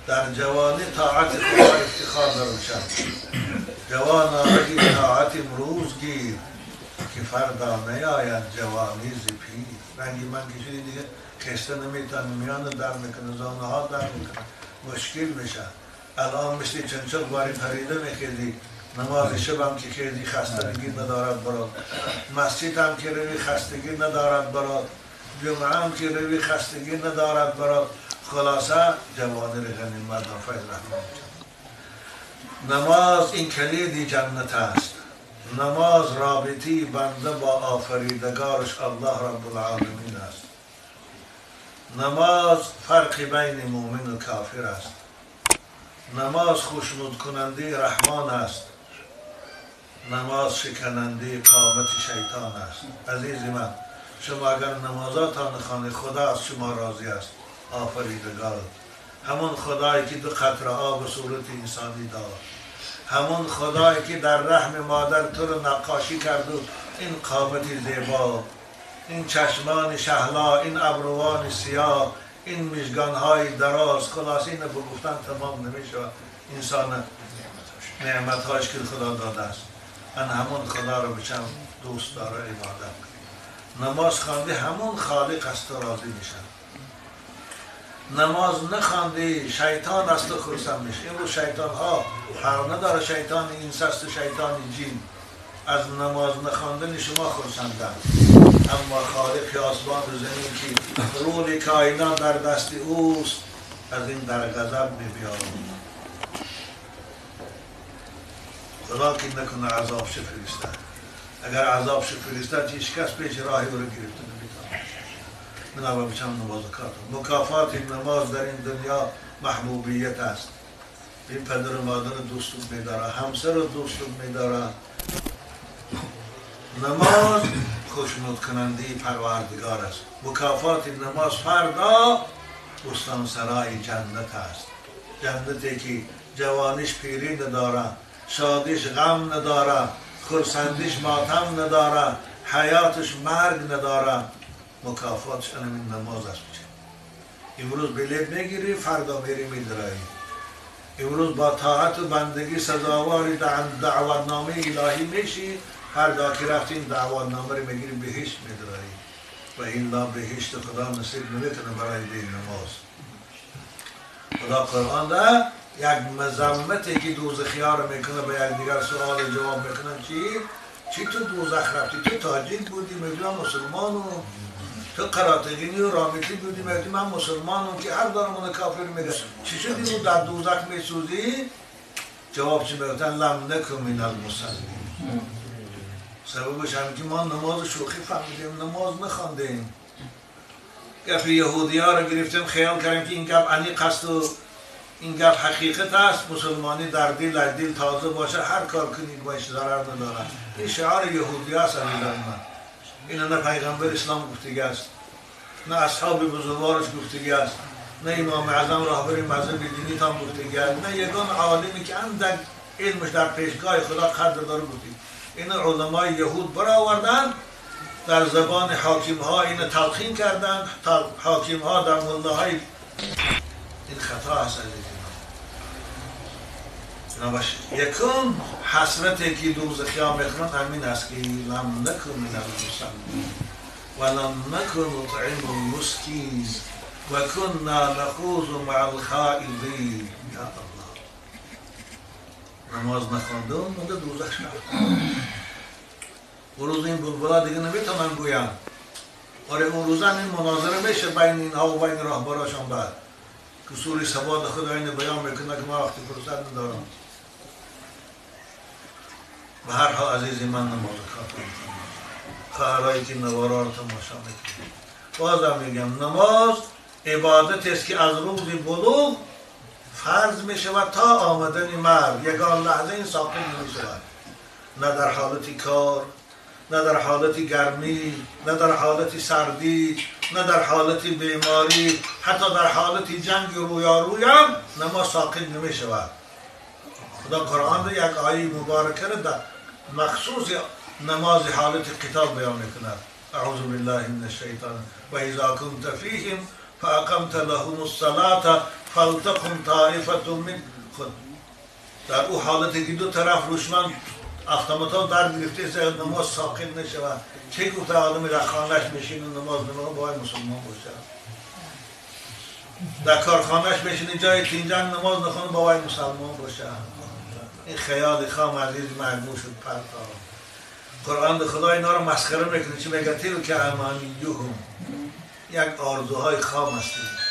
در جوانی طاعت خدا افتخار دروشم. جوانا اگه طاعت امروز گیر که فردا نیاید جوانی ز پیر. رنگی من کشیدی دیگه خسته نمیتن، میان در میکنه، زانه ها در میکنه، مشکل میشه. الان مثل چنچل باری پریده میخیدی، نماز شب هم که خیلی خستگی ندارد برات، مسجد هم که روی خستگی ندارد برات، جمعه هم که روی خستگی ندارد برات. خلاصه جوانی رو غنیمت دار. فیض رحمان نماز این کلید جنت است. نماز رابطی بنده با آفریدگارش الله رب العالمین است. نماز فرق بین مؤمن و کافر است. نماز خوشنود کننده رحمان است. نماز شکننده قامت شیطان است. عزیز من، شما اگر نمازاتان خانه خدا از شما راضی است، آفریدگار همون خدایی که دو قطره آب صورت انسانی داد، همون خدایی که در رحم مادر تو رو نقاشی کرد و این قامت زیبا، این چشمان شهلا، این ابروان سیاه، این مژگان‌های دراز، خلاص اینو به گفتن تمام نمیشه. انسان نعمت‌هاش که خدا داده است، من همون خدا رو بچم دوست داره عبادت کنیم. نماز خوانده همون خالق از تو راضی میشه. نماز نخوانده شیطان از تو خرسند میشه. امروز شیطان ها فرق نداره، شیطان انس است و شیطان جن. از نماز نخواندن شما خرسندند، اما خالق آسمان و زمین که رول کائنات در دست اوست، از این در غضب می‌بیارد. خدا که نکنه عذاب فرستد. اگر عذاب فرستد هیچ کس پیش راهی او رو گرفته نمیتواند. بنابراین بچم نماز کاتم. مکافات نماز در این دنیا محبوبیت است. این پدر و مادر دوست می‌داره، همسر دوست می‌داره. نماز خوشنود کننده پروردگار است. مکافات نماز فردا بستانسرای جنت است. جنتی که جوانیش پیری نداره، شادیش غم نداره، خرسندیش ماتم نداره، حیاتش مرگ نداره. مکافاتش همین نماز است. امروز بلیت میگیری، فردا میری میدرایی. امروز با طاعت و بندگی سزاواری دعوتنامه الهی میشی، فردا که رفتین دعوتنامه رو میگیری بهشت میدرایی. و الا بهشت خدا نصیب نمیکنه برای بی نماز. خدا قرآن ده یک مذمتی که دوزخی‌ها رو میکنه، به یک دیگر سوال جواب میکنن چی تو دوزخ رفتی؟ تو تاجیک بودی میگی من مسلمانم، تو قراتگینی و رامتی بودی میگی من مسلمانم که هر دارمون کافر میگه، چی شدی رو در دوزخ میسوزی؟ جواب چی میگفتن؟ لم نکن من المصلین. سببش هم که ما نماز شوخی فهمیدیم، نماز نخواندیم. گفت یهودی ها رو گرفتیم، خیال کردیم که این گپ عمیق است و این گپ حقیقت است، مسلمانی در دل دل تازه باشه، هر کار کنید باش ضرر نداره. این شعار یهودی هست عزیزان من. این نه پیغمبر اسلام گفتگی است، نه اصحاب بزرگوارش گفتگی است، نه امام اعظم راهبر مذهب دینی تام گفتگی است، نه یگان عالمی که اندک علمش در پیشگاه خدا قدر داره گفتگی. این علمای یهود برآوردن در زبان حاکم ها، این تلقین کردن حاکم ها در ملاهای. این خطا است عزیزان. یکم حسرتی که دوزخیان میخورند همین است که لم نکن من المصلین و لم نکن نطعم المسکین و کنا نخوض مع الخائضین. یا الله، نماز نخوانده و مونده دوزخ شد. اون روز این بلبلا دیگه نمیتونن گویند. آره اون روز هم این مناظره میشه بین اینها و بین راهبراشان. بعد که سوری سواد خدا اینو بیان میکنه که من وقتی فرصت ندارم. به هر حال عزیزی من نماز کاتم میکنم، خواهرایی که نوارا رو تماشا میکنم، بازم میگم نماز عبادت است که از روز بلوغ فرض میشود تا آمدن مرگ. یگان لحظه این ساقط نمیشود، نه در حالت کار، نه در حالت گرمی، نه در حالت سردی، نه در حالت بیماری، حتی در حالت جنگ رویاروی هم نماز ساقط نمی شود. خدا قرآن یک آیه مبارکه را در مخصوص نماز حالت قتال بیان میکند. اعوذ بالله من الشیطان و اذا كنت فیهم فاقمت لهم الصلاة فلتقم طائفة من خود در او حالتی که دو طرف دشمن автоматон дар гирифта намоз соқит нашавад. Чӣ гуфта одами дар хонаш мешин намоз намоз бояд мусулмон бошад. Дар корхонаш мешин ҷои тинҷанг намоз нахонад бояд мусулмон бошад. Ин хаёли хом азиз мардум шуд партоб. Қуръон худо инҳоро масхара мекунад. Чӣ мегӯяд? تلك أمانيهم, як орзуҳои хом ҳастед.